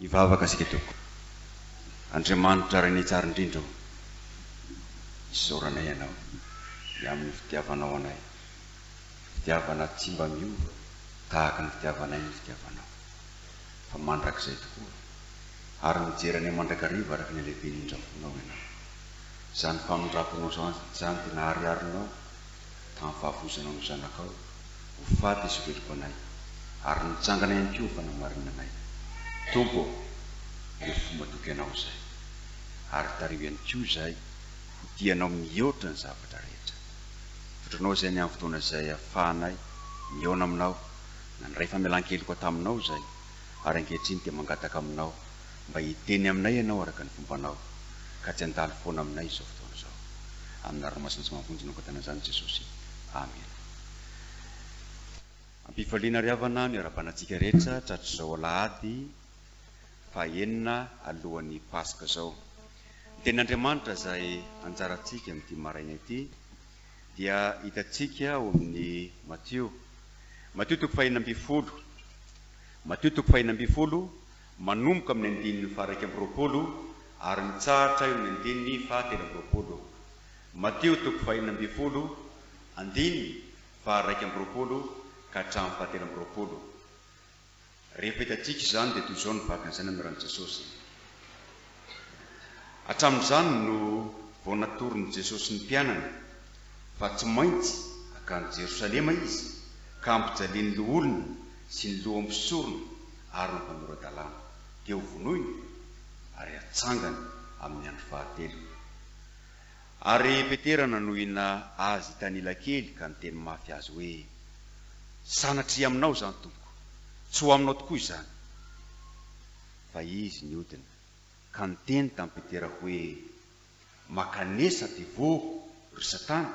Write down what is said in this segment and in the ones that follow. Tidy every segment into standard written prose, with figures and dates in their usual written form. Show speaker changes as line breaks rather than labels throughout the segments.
Hivavaka isika tompoko. Andriamanitra Rainay tsara indrindra ô, isaoranay Ianao ny amin'ny fitiavanao anay, fitiavana tsy mba miova tahaka ny fitiavanay ny fitiavanao, fa mandrakizay tokoa, ary mijery anay mandrakariva araka ny halehiben'ny indrafonao Ianao. Izany famindram-ponao izany dia nahariharinao tamin'ny fahafoizanao ny Zanakao ho faty sy veloko anay, ary nitsangana ihany koa ho fanamarinanay. Tompo ô, omeo fo matoky Anao izahay, ary tariho ihany koa izahay ho tia Anao mihoatra ny zavatra rehetra. Misaotra Anao izahay ny amin'ny fotoana izay ahafahanay mihaona Aminao, nandray famelan-keloka taminao izahay, ary ankehitriny dia mangataka Aminao mba hiteny aminay Ianao araka ny fombanao, ka tsy handalo foana aminay izao fotoana izao. Amin'ny anarana masina sy mahavonjy no angatahana izany Jesosy. Amena. Ampifaliana ry havana no iarahabana antsika rehetra tratr'izao alahady faha-enina alohan'ny Paska izao. Ny tenin'Andriamanitra izay anjarantsika amin'ity maraina ity dia hitantsika ao amin'ny Matio. Matio toko faha-16. Matio toko faha-16 manomboka amin'ny andininy faha-21 ary mitsahatra eo amin'ny andininy faha-23. Matio toko faha-16, andininy faha-21 ka hatramin'ny faha-23. Rehefa hitantsika izany dia toy izao ny vakin'izay nanoran'i Jesosy. Hatramin'izany no vao natoron'i Jesosy ny mpianany fa tsy maintsy hankany Jerosalema Izy ka hampijalian'ny loholona sy ny loham-pisorona ary ny mpanora-dalàna, dia hovonoiny ary hatsangany amin'ny andro fahatelo. Ary Petera nanohina azy hitanila kely ka niteny mafy azy hoe, Sanatria aminao izany, Tompoko! Tsy ho aminao tokoa izany! Fa izy nihodina ka niteny tamin'i Petera hoe, Mankanesa devoho, ry Satana,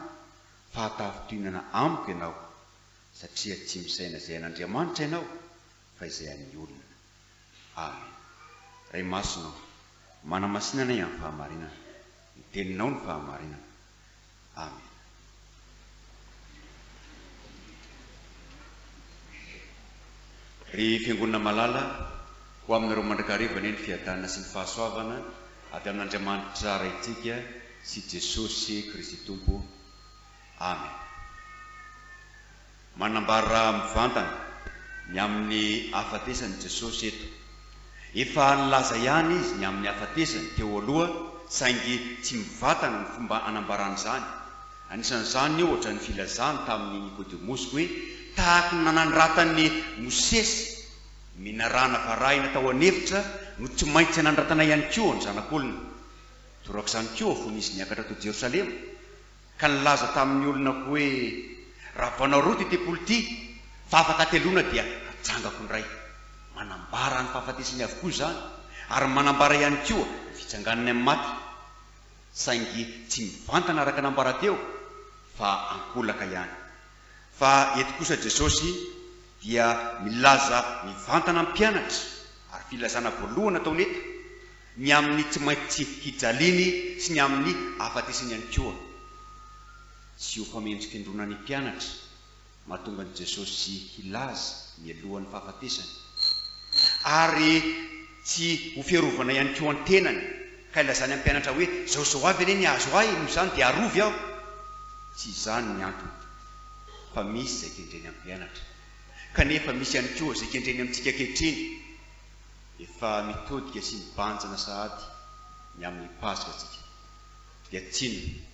fa hatafintohinana amiko ianao, satria tsy misaina izay an'Andriamanitra ianao, fa izay an'ny olona. Amena. Ray Masina ô, manamasina anay amin'ny fahamarinana. Ny Teninao no fahamarinana. Amena. Ry Fiangonana malala, ho aminareo mandrakariva anie ny fiadanana sy ny fahasoavana avy amin'Andriamanitra Raintsika sy Jesosy Kristy Tompo. Amena. Manambara mivantana ny amin'ny hahafatesany Jesosy eto. Efa nilaza ihany Izy ny amin'ny hahafatesany teo aloha saingy tsy mivantana ny fomba anambarany izany. Anisan'izany ohatra ny filazany tamin'i Nikodemosy hoe tahaky ny nanandratan'i Mosesy menarana varahina tao an'efitra no tsy maintsy hanandratana ihany koa ny Zanak'olona. Torak'izany koa fony Izy niakatra tao Jerosalema. Ka nilaza tamin'ny olona hoe, Ravanareo ity tempoly ity, fa afaka hateloana dia hatsangako indray. Manambara ny fahafatesany avokoa izany, ary manambara ihany koa ny fitsanganany amin'ny maty. Saingy tsy mivantana araka nambara teo, fa ankolaka ihany. Fa eto kosa Jesosy dia milaza mivantana amin'ny mpianatra, ary filazana voalohany ataony eto, ny amin'ny tsy maintsy hijaliany sy ny amin'ny hahafatesany ihany koa. Tsy ho famendrikendrona ny mpianatra mahatonga an'i Jesosy hilaza mialoha ny fahafatesany, ary tsy ho fiarovana ihany koa ny tenany ka ilazany amin'ny mpianatra hoe, Izao izao avy anie ny hahazo ahy, noho izany dia arovy aho. Tsy izany ny antony, fa misy izay kendreny amin'ny mpianatra, kanefa misy ihany koa izay kendreny amintsika ankehitriny. Efa mitodika sy mibanjina sahady ny amin'ny Paska isika, dia tsy inona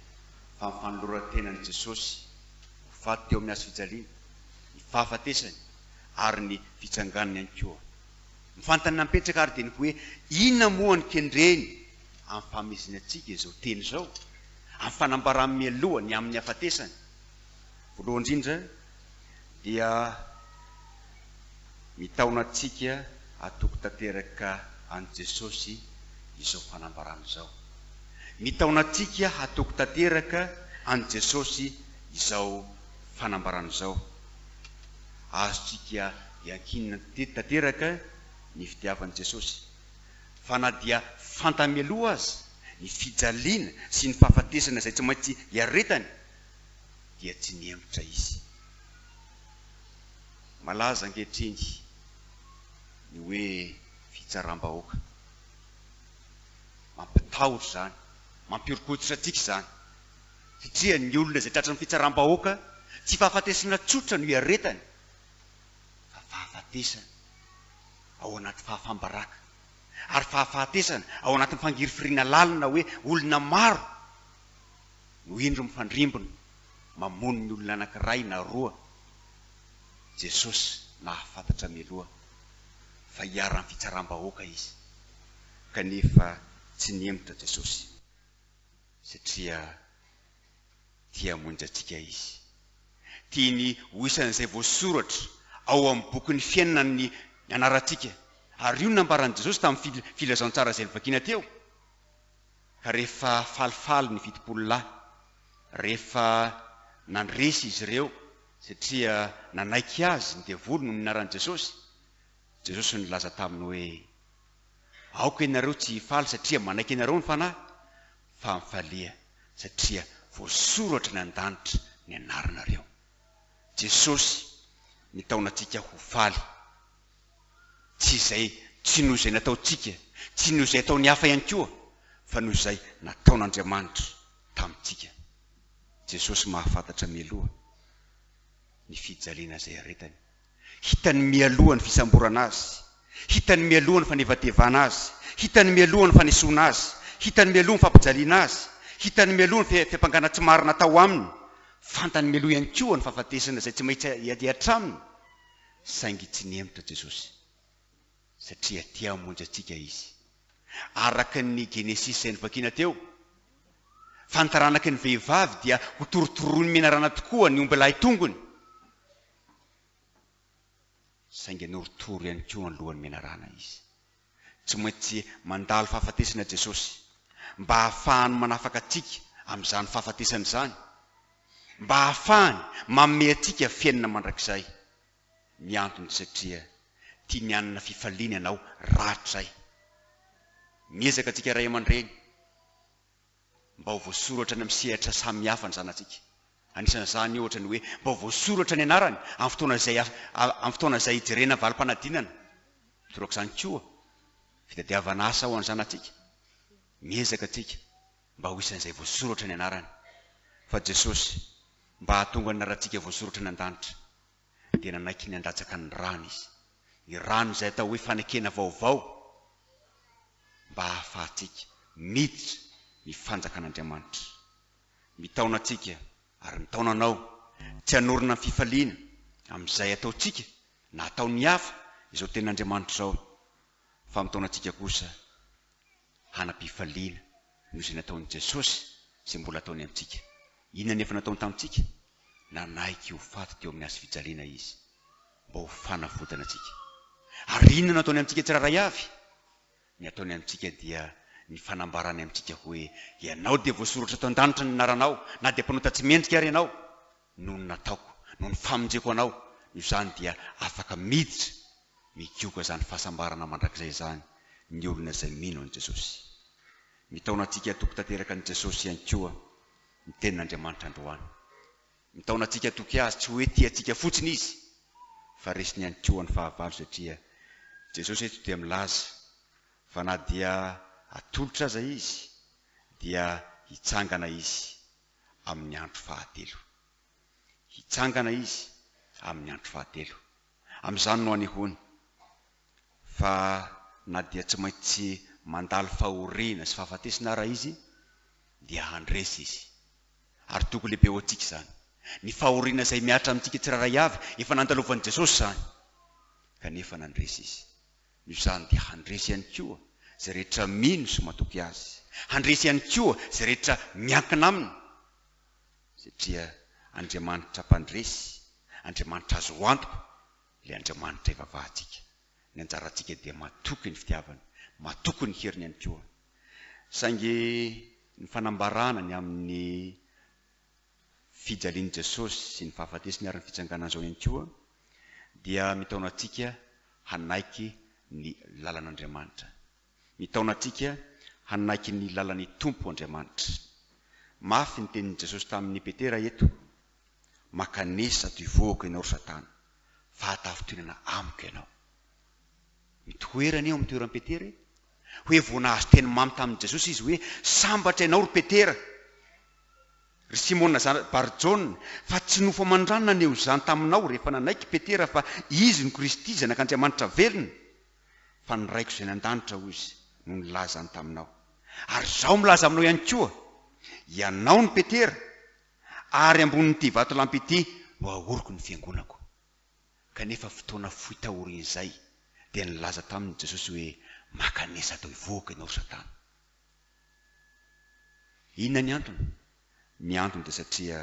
fa ny fanoloran-tenan'i Jesosy ho faty teo amin'ny hazo fijaliana, ny fahafatesany ary ny fitsanganany ihany koa. Ny fanontaniana mipetraka ary dia ny hoe inona moa no kendreny amin'ny fahamezany antsika izao teny izao, amin'ny fanambarany mialoha ny amin'ny hafatesany? Voalohany indrindra dia mitaona antsika hatoky tanteraka an'i Jesosy izao fanambarana izao. Mitaona antsika hatoky tanteraka an'i Jesosy izao fanambarana izao. Azontsika iankinina tanteraka ny fitiavan'i Jesosy, fa na dia fantany mialoha aza ny fijaliana sy ny fahafatesana izay tsy maintsy iaretany, dia tsy nihemotra Izy. Malaza ankehitriny ny hoe. fitsaram-bahoaka. Mampitahotra izany, mampihoron-koditra antsika izany, satria ny olona izay tratran'ny fitsaram-bahoaka, tsy fahafatesana tsotra no iaretany, fa fahafatesana ao anaty fahafam-baraka, ary fahafatesana ao anatin'ny fangirifiriana lalina hoe olona maro no indro mifandrimbona mamono ny olona anankiray na roa. Jesosy nahafantatra mialoha fa hiharan'ny fitsaram-bahoaka izy, kanefa tsy nihemotra Jesosy satria tia hamonjy antsika Izy. Tiany ho isan'izay voasoratra ao amin'ny bokin'ny fiainana ny anarantsika, ary io no nambaran'i Jesosy tamin'ny filazantsara izay novakiana teo. Ka rehefa falifaly ny 70 lahy, rehefa nandresy izy ireo satria nanaiky azy ny devoly noho ny anaran'i Jesosy, Jesosy nilaza taminy hoe, Aoka ianareo tsy hifaly satria manaiky anareo ny Fanahy, fa mifalia satria voasoratra any an-danitra ny anaranareo. Jesosy mitaona antsika ho faly. Tsy izay, tsy noho izay nataontsika, tsy noho izay ataon'ny hafa ihany koa, fa noho izay nataon'Andriamanitra tamintsika. Jesosy mahafantatra mialoha ny fijaliana izay aretany. Hitany mialoha ny fisamborana azy. Hitany mialoha ny fanevatevana azy. Hitany mialoha ny fanesoana azy. Hitany mialoha ny fampijaliana azy. Hitany mialoha ny fiampangana tsy marina atao aminy. Fantany mialoha ihany koa ny fahafatesana izay tsy maintsy hihatra aminy. Saingy tsy nihemotra Jesosy, satria tia hamonjy antsika Izy. Araka ny Genesisy izay novakiana teo, fa ny taranaky ny vehivavy dia hotorotoroin'ny menarana tokoa ny ombilahy tongony. Saingy norotoro ihany koa ny lohan'ny menarana Izy. Tsy maintsy mandalo fahafatesana Jesosy, mba hahafahany manafaka antsika amin'izany fahafatesana izany, mba hahafahany manome antsika fiainana mandrakizay. Ny antony satria tiany hanana fifaliana ianao rahatrizay. Miezaka antsika ray aman-dreny mba ho voasoratra any amin'ny sehatra samihafa ny zanatsika. Anisan'izany ohatra ny hoe mba ho voasoratra ny anarany amin'ny fotoana izay amin'ny fotoana izay hijerena valim-panadinana. Torak'izany koa, fitadiavana asa ho an'ny zanatsika. Miezaka antsika mba ho isan'izay voasoratra ny anarany. Fa Jesosy, mba hahatonga ny anarantsika voasoratra any an-danitra, dia nanaiky ny handatsaka ny rany Izy. Ny rano izay atao hoe fanekena vaovao, mba hahafahantsika miditra ny fanjakan'Andriamanitra. Mitaona antsika ary mitaona anao tsy hanorina ny fifaliana amin'izay ataontsika na ataon'ny hafa izao tenin'Andriamanitra izao, fa mitaona antsika kosa hanam-pifaliana noho izay nataon'i Jesosy sy mbola ataony amintsika. Inona anefa nataony tamintsika? Nanaiky ho faty teo amin'ny hazo fijaliana Izy mba ho fanavotana antsika. Ary inona no ataony amintsika tsirairay avy? Ny ataony amintsika dia ny fanambarany amintsika hoe, Ianao dia voasoratra ato an-danitra ny anaranao, na dia mpanota tsy mendrika ary ianao, noho ny nataoko, noho ny famonjeko anao, noho izany dia afaka miditra migoka izany fahasambarana mandrakizay izany ny olona izay mino an'i Jesosy. Mitaona antsika hatoky tanteraka an'i Jesosy ihany koa ny Tenin'Andriamanitra androany. Mitaona antsika hatoky Azy, tsy hoe tia antsika fotsiny Izy, fa resiny ihany koa ny fahavalo satria Jesosy eto dia milaza fa na dia atolotra aza Izy dia hitsangana Izy amin'ny andro fahatelo. Hitsangana Izy amin'ny andro fahatelo. Amin'izany no anehoany fa na dia tsy maintsy mandalo fahoriana sy fahafatesana ara Izy dia handresy Izy. Ary toky lehibe ho antsika izany. Ny fahoriana izay mihatra amintsika tsirairay avy, efa nandalovan'i Jesosy izany. Kanefa nandresy Izy. Noho izany dia handresy ihany koa izay rehetra mino sy matoky Azy. Handresy ihany koa izay rehetra miankina Aminy. Satria Andriamanitra mpandresy, Andriamanitra azo antoka, ilay Andriamanitra ivavahantsika. Ny anjarantsika dia matoky ny fitiavany, matoky ny heriny ihany koa. Saingy ny fanambarana ny amin'ny fijalian'i Jesosy sy ny fahafatesany ary ny fitsanganany izao ihany koa dia mitaona antsika hanaiky ny lalan'Andriamanitra. Mitaona antsika hanaiky ny lalan'ny Tompo Andriamanitra. Mafy ny tenin'i Jesosy tamin'i Petera eto, Mankanesa ato ivohoko ianao ry Satana, fa hatafintohinana amiko ianao. Mitoera anie ao amin'ny toeran'i Petera e! Hoe vao nahazo teny mamy tamin'i Jesosy izy hoe, Sambatra ianao ry Petera, ry Simona zana-Barjona, fa tsy nofo aman-drano naneho izany taminao rehefa nanaiky Petera fa Izy no Kristy, Zanak'Andriamanitra velona. Fa ny Raiko izay any an-danitra, hoy Izy, no nilaza izany taminao. Ary Izaho milaza aminao ihany koa, ianao no Petera, ary ambonin'ity vatolampy ity no haoriko ny fiangonako. Kanefa fotoana fohy taorian'izay, dia nilaza taminy Jesosy hoe, Mankanesa ato ivohoka ianao, ry Satana. Inona ny antony? Ny antony dia satria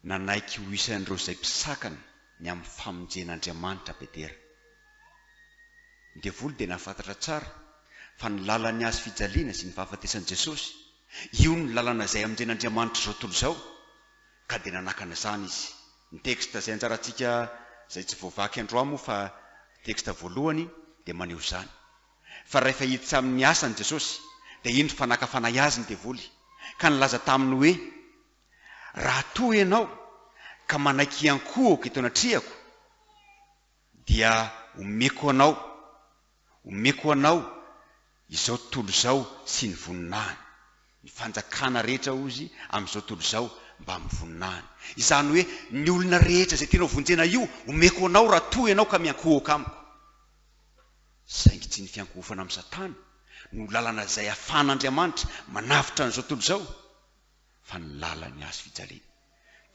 nanaiky ho isan'ireo izay mpisakana ny amin'ny famonjen'Andriamanitra Petera. Ny devoly dia nahafantatra tsara fa ny lalan'ny hazo fijaliana sy ny fahafatesan'i Jesosy, io no lalana izay hamonjen'Andriamanitra izao tontolo izao, ka dia nanakana izany izy. Ny texte izay anjarantsika izay tsy voavaky androany moa fa texte voalohany dia maneho izany. Fa rahefa hiditra amin'ny asany Jesosy dia indro fa naka fanahy azy ny devoly ka nilaza taminy hoe, Raha toa ianao ka manaiky hiankohoka eto anatrehako dia omeko anao, omeko anao izao tontolo izao sy ny voninahiny. Ny fanjakana rehetra hozy amin'izao tontolo izao mbamin'ny voninahiny. Izany hoe ny olona rehetra izay tianao vonjena io omeko anao raha toa ianao ka miankohoka amiko. Saingy tsy ny fiankohofana amin'i Satana no lalana izay ahafahan'Andriamanitra manavotra an'izao tontolo izao fa ny lalan'ny hazo fijaliana.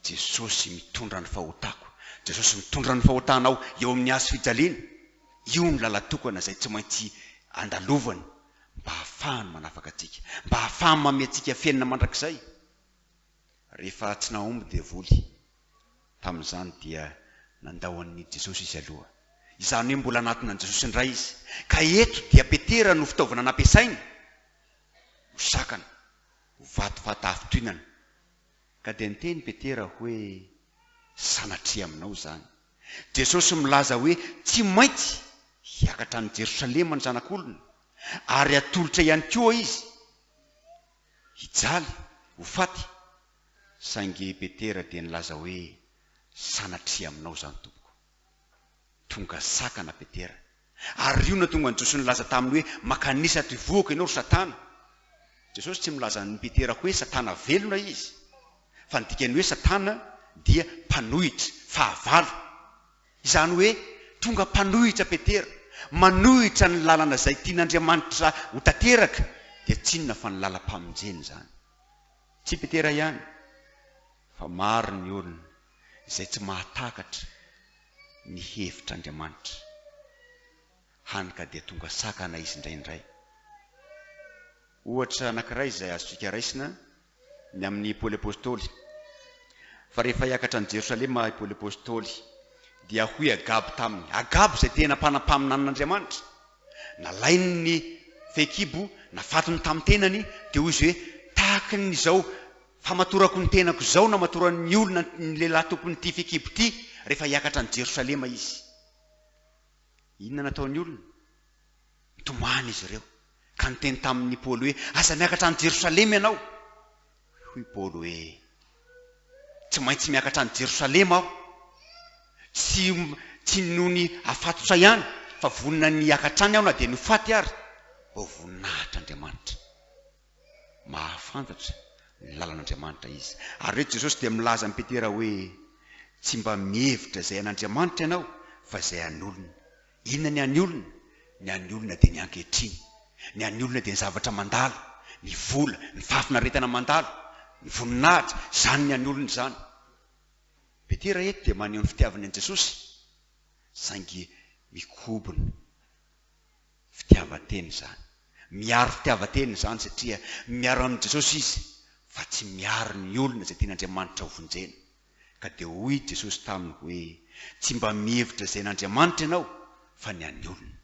Jesosy mitondra ny fahotako, Jesosy mitondra ny fahotanao eo amin'ny hazo fijaliana. Io no lalan-tokana izay tsy maintsy andalovany mba hahafahany manafaka antsika, mba hahafahany manome antsika fiainana mandrakizay. Rehefa tsy nahomby ny devoly tamin'izany dia nandao an'i Jesosy izy aloha. Izany hoe mbola hanatona an'i Jesosy indray izy. Ka eto dia Petera no fitaovana nampiasainy ho sakana, ho vato fahatafintohinana. Ka dia niteny Petera hoe, Sanatria aminao izany. Jesosy milaza hoe tsy maintsy hiakatra any Jerosalema ny Zanak'olona, ary hatolotra ihany koa Izy hijaly, ho faty. Saingy Petera dia nilaza hoe, Sanatria aminao izany, Tompoko. Tonga sakana Petera. Ary io no nahatonga an'i Jesosy nilaza taminy hoe, Mankanesa ato ivohoko ianao, ry Satana. Jesosy tsy milaza an'i Petera hoe Satana velona izy, fa ny dikan'ny hoe Satana dia mpanohitra, fahavalo. Izany hoe tonga mpanohitra Petera, manohitra ny lalana izay tian'Andriamanitra ho tanteraka, dia tsy inona fa ny lalam-pamonjena izany. Tsy Petera ihany, fa maro ny olona izay tsy mahatakatra ny hevitr'Andriamanitra, hany ka dia tonga sakana izy indraindray. Ohatra anankiray izay azontsika raisina ny amin'i Paoly Apostoly. Fa rehefa hiakatra an'i Jerosalema i Paoly Apostoly, dia hoy Agabo taminy, Agabo izay tena mpanampaminanin'Andriamanitra, nalainy ny fehikibo, nafatony tamin'ny tenany, dia hoy izy hoe, Tahaka ny izao Famatorako ny tenako izao namatoran'ny olona ny lehilahy tompon'ity fehikibo ity rehefa hiakatra an'i Jerosalema izy. Inona nataon'ny olona? Nitomany izy ireo, ka niteny tamin'i Paoly hoe, Aza miakatra any Jerosalema ianao. Hoy Paoly hoe, Tsy maintsy miakatra any Jerosalema aho. Tsy, tsy noho ny hafatotra ihany, fa vonona ny hiakatra any aho na dia ny ho faty ary, mba ho voninahitr'Andriamanitra. Mahafantatra ny lalan'Andriamanitra izy. Ary eto Jesosy dia milaza amin'i Petera hoe, Tsy mba mihevitra izay an'Andriamanitra ianao, fa izay an'olona. Inona ny an'ny olona? Ny an'ny olona dia ny ankehitriny. Ny an'ny olona dia ny zavatra mandalo, ny vola, ny fahafinaretana mandalo, ny voninahitra, izany ny an'ny olona izany. Petera eto dia maneho ny fitiavany an'i Jesosy, saingy mikobona. Fitiavan-tena izany. Miaro fitiavan-tena izany satria miaro an'i Jesosy izy fa tsy miaro ny olona izay tian'Andriamanitra ho vonjena. Ka dia hoy Jesosy taminy hoe, Tsy mba mihevitra izay an'Andriamanitra ianao fa ny an'ny olona.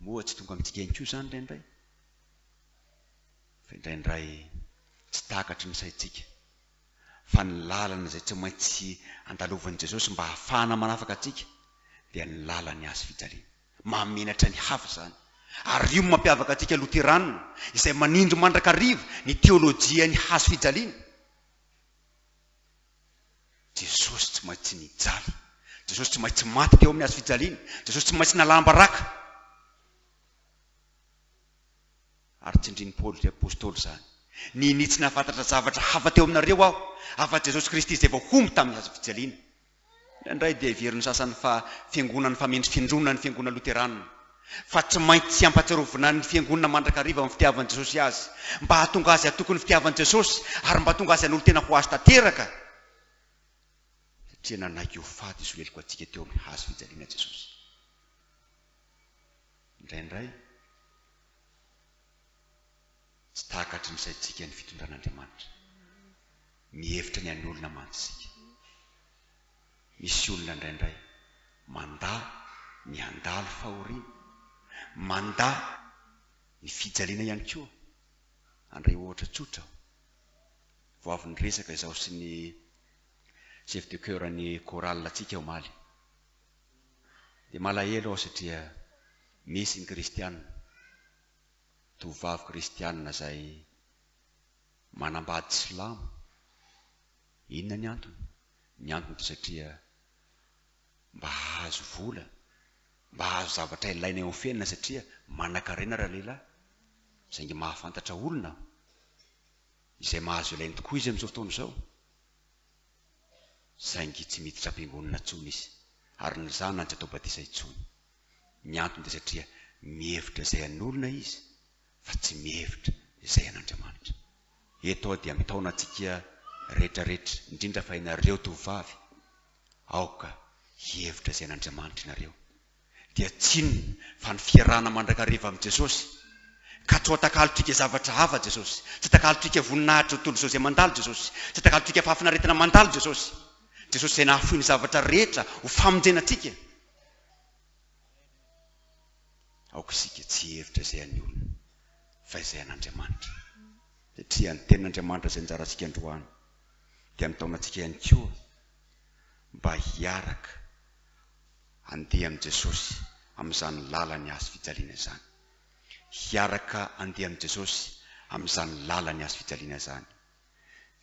Moa tsy tonga amintsika ihany koa izany indraindray? Fa indraindray tsy takatry ny saintsika fa ny lalana izay tsy maintsy andalovan'i Jesosy mba hahafahana manafaka antsika dia ny lalan'ny hazo fijaliana. Mahamenatra ny hafa izany. Ary io no mampiavaka antsika Loteranina, izay manindry mandrakariva ny teolojian'ny hazo fijaliana. Jesosy tsy maintsy nijaly. Jesosy tsy maintsy maty teo amin'ny hazo fijaliana. Jesosy tsy maintsy nalam-baraka. Ary tsindrin'i Paoly Apostoly izany. Ninia tsy nahafantatra zavatra hafa teo aminareo aho, afa-tsy Jesosy Kristy izay voahombo tamin'ny hazo fijaliana. Indraindray dia heverin'ny sasany fa fiangonan'ny famendrofendroana ny fiangonana loteranina. Fa tsy maintsy ampahatsiarovina ny fiangonana mandrakariva amin'ny fitiavan'i Jesosy azy, mba hahatonga azy hatoky ny fitiavan'i Jesosy, ary mba hahatonga azy hanolo-tena ho azy tanteraka. Satria nanaiky ho faty hisolo heloka antsika teo amin'ny hazo fijaliana Jesosy. Indraindray, tsy takatry ny saintsika ny fitondran'Andriamanitra. Mihevitra ny an'ny olona mantsy isika. Misy olona indraindray mandà ny handalo fahoriana, mandà ny fijaliana ihany koa. Handray ohatra tsotra aho. Vao avy niresaka izaho sy ny chef de chœur ny chorale antsika omaly. Dia malahelo aho satria misy ny kristiana, tovovavy kristiana izay manambady silamo. Inona ny antony? Ny antony dia satria mba hahazo vola, mba hahazo zavatra ilaina eo amin'ny fiainana satria manankarena ralehilahy. Saingy mahafantatra olona aho izay mahazo ilainy tokoa izy amin'izao fotoana izao. Saingy tsy miditra am-piangonana intsony izy ary ny zanany tsy atao batisa intsony. Ny antony dia satria mihevitra izay an'olona izy fa tsy mihevitra izay an'Andriamanitra. Eto aho dia mitaona antsika rehetra rehetra, indrindra fa ianareo tovovavy, aoka hihevitra izay an'Andriamanitra ianareo. Dia tsy inona fa ny fiarahana mandrakariva amin'i Jesosy. Ka tsy ho atakalotrika zavatra hafa Jesosy. Tsy atakalotrika voninahitra tontolo izao izay mandalo Jesosy. Tsy atakalotrika fahafinaretana mandalo Jesosy. Jesosy izay nahafoy ny zavatra rehetra ho famonjena antsika. Aoka isika tsy hihevitra izay an'ny olona fa izay an'Andriamanitra. Satria ny tenin'Andriamanitra izay anjarantsika androany dia mitaona antsika ihany koa mba hiaraka handeha amin'i Jesosy amin'izany lalan'ny hazo fijaliana izany. Hiaraka handeha amin'i Jesosy amin'izany lalan'ny hazo fijaliana izany.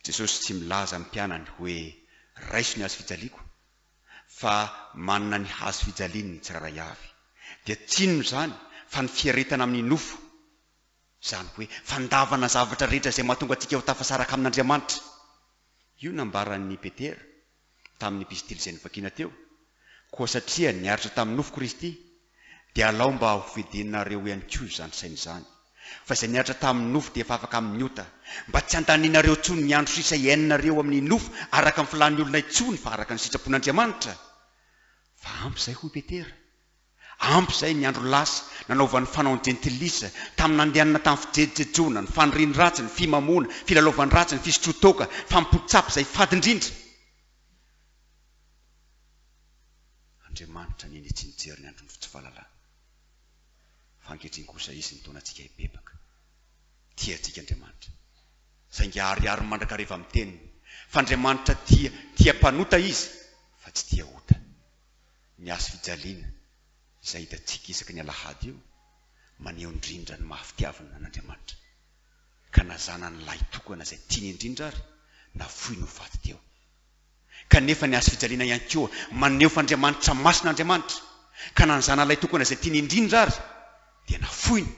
Jesosy tsy milaza amin'ny mpianany hoe raiso ny hazo fijaliako fa manana ny hazo fijaliany ny tsirairay avy. Dia tsy inona izany fa ny fiaretana amin'ny nofo, izany hoe fandavana zavatra rehetra izay mahatonga antsika ho tafasaraka amin'Andriamanitra. Io nambaran'i Petera tamin'ny epistily izay novakiana teo, Koa satria niaritra tamin'ny nofo Kristy, dia alao mba hofidinareo ihany koa izany saina izany, fa izay niaritra tamin'ny nofo dia efa afaka amin'ny ota, mba tsy handanianareo intsony ny andro sisa iainanareo amin'ny nofo araka ny filàn'ny olona intsony fa araka ny sitrapon'Andriamanitra. Fa ampy izay, hoy Petera. Ampy izay ny andro lasa nanaovan'ny fanaon'ny jentilisa, tamin'ny nandehanana tamin'ny fijejojejoana, ny fanirian-dratsy, ny fimamoana, filalaovan-dratsy, ny fisotroan-toaka, fanompoan-tsapy izay fady indrindra. Andriamanitra anie tsy nijery ny andron'ny tsy fahalalana, fa ankehitriny kosa Izy nitaona antsika hibebaka. Tia antsika Andriamanitra, saingy aharihariny mandrakariva amin'ny Teniny, fa Andriamanitra tia, tia mpanota Izy, fa tsy tia ota. Ny hazo fijaliana izay hitantsika isaky ny alahady io, maneho indrindra ny maha fitiavana an'Andriamanitra, ka na zanany lahy tokana izay tiany indrindra ary, nafoiny ho faty teo. Kanefa ny hazo fijaliana ihany koa maneho fa Andriamanitra masina Andriamanitra, ka na ny zanany lahitokana izay tiany indrindra ary dia nafoiny,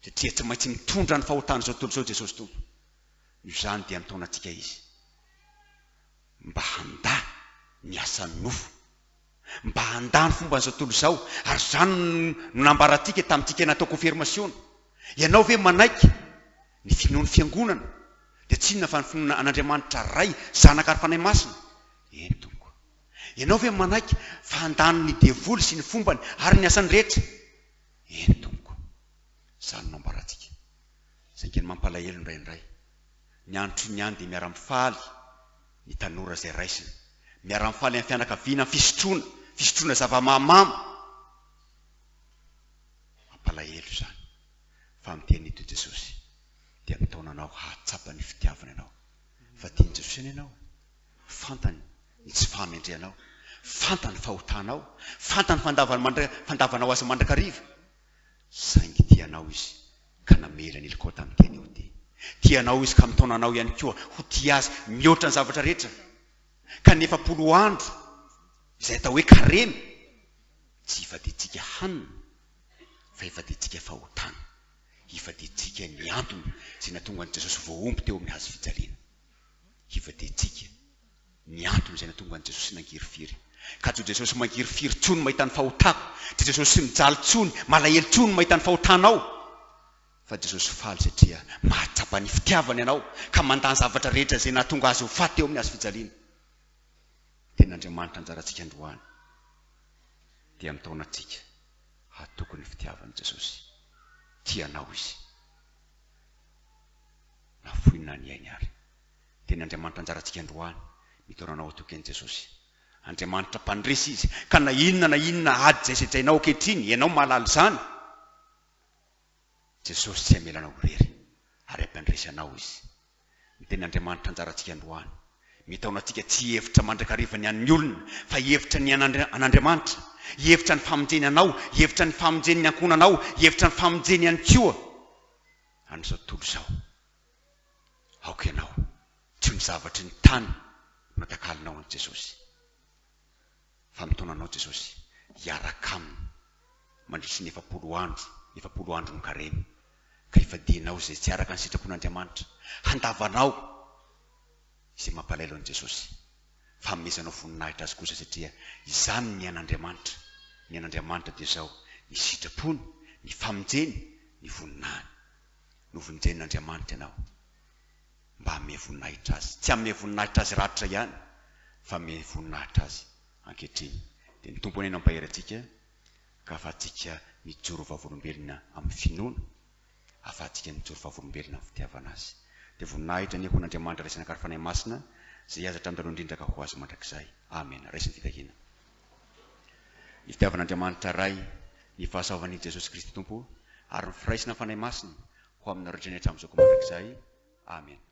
satria tsy maintsy mitondra ny fahotan'izao tontolo izao Jesosy Tompo. Noho izany dia mitaona antsika Izy mba handà ny asan'ny nofo, mba handà ny fomban'izao tontolo izao, ary izany no nambarantsika tamintsika natao konfirmasiona. Ianao ve manaiky Ny finoan'ny Fiangonana dia tsy inona fa ny finoana an'Andriamanitra Ray, Zanaka ary Fanahy Masina. Eny tompoko. Ianao ve manaiky fa handany ny devoly sy ny fombany ary ny asany rehetra? Eny tompoko. Izany no ambarantsika. Saingy ny mampalahelo indraindray, ny andro ny any dia miara-mifaly ny tanora izay raisina. Miara-mifaly amin'ny fianakaviana amin'ny fisotroana, fisotroana zava-mahamamo. Mampalahelo izany. Fa miteny eto i Jesosy dia mitaona anao hahatsapa ny fitiavany anao. Fa tian'i Jesosy anie ianao e. Fantany ny tsy fahamendrehanao, fantany ny fahotanao, fantany ny fandavanao azy mandrakariva. Saingy tia anao Izy ka namela ny helikao tamin'ny teny eo dia. Tia anao Izy ka mitaona anao ihany koa ho tia Azy mihoatra ny zavatra rehetra. Ka ny 40 andro. Izay atao hoe karemy, tsy ifadiantsika hanina fa ifadiantsika fahotana. Ifadiantsika ny antony izay nahatonga an'i Jesosy voahombo teo amin'ny hazo fijaliana. Ifadiantsika ny antony izay nahatonga an'i Jesosy nangirifiry. Ka tsy ho Jesosy mangirifiry intsony mahita ny fahotako, tsy Jesosy mijaly intsony, malahelo intsony mahita ny fahotanao, fa Jesosy faly satria mahatsapa ny fitiavany anao ka mandà ny zavatra rehetra izay nahatonga azy ho faty teo amin'ny hazo fijaliana. Tenin'Andriamanitra anjarantsika androany dia mitaona antsika hatoky ny fitiavan'i Jesosy. Tia anao Izy. Nafoiny na ny ainy ary. Tenin'Andriamanitra anjarantsika androany mitaona anao hatoky an'i Jesosy. Andriamanitra mpandresy Izy ka na inona na inona ady izay sedrainao ankehitriny, ianao mahalala izany. Jesosy tsy hamela anao irery ary hampandresy anao Izy. Ny tenin'Andriamanitra anjarantsika androany. Mitaona antsika tsy hihevitra mandrakariva ny an'ny olona fa hihevitra ny an'Andriamanitra. Hihevitra ny famonjeny anao, hihevitra ny famonjeny ny ankohonanao, hihevitra ny famonjeny ihany koa an'izao tontolo izao. Aoka ianao tsy ho ny zavatry ny tany no takalinao an'i Jesosy. Fa mitaona anao Jesosy hiaraka Aminy mandritry ny 40 andro, 40 andron'ny karemy, ka hifadianao izay tsy araka ny sitrapon'Andriamanitra, handavanao izay mampalahelo an'i Jesosy, fa hanomezanao voninahitra Azy kosa satria izany ny an'Andriamanitra, ny an'Andriamanitra dia izao, ny sitrapony, ny famonjeny, ny voninahiny. Novonjen'Andriamanitra ianao mba hanome voninahitra Azy. Tsy hanome voninahitra Azy rahatrizay ihany, fa hanome voninahitra Azy ankehitriny. Dia ny Tompo anie no hampahery antsika ka ahafahantsika mijoro vavolombelona amin'ny finoana, ahafahantsika mijoro vavolombelona amin'ny fitiavana Azy. Dia voninahitra anie ho an'Andriamanitra Ray Zanaka ary Fanahy Masina, izay azy hatramin'ny taloha indrindra ka ho Azy mandrakizay. Amena. Raiso ny fitahiana. Ny fitiavan'Andriamanitra Ray, ny fahasoavan'i Jesosy Kristy Tompo, ary ny firaisana Fanahy Masina ho aminareo hatrany hatramin'izao ka mandrakizay. Amena.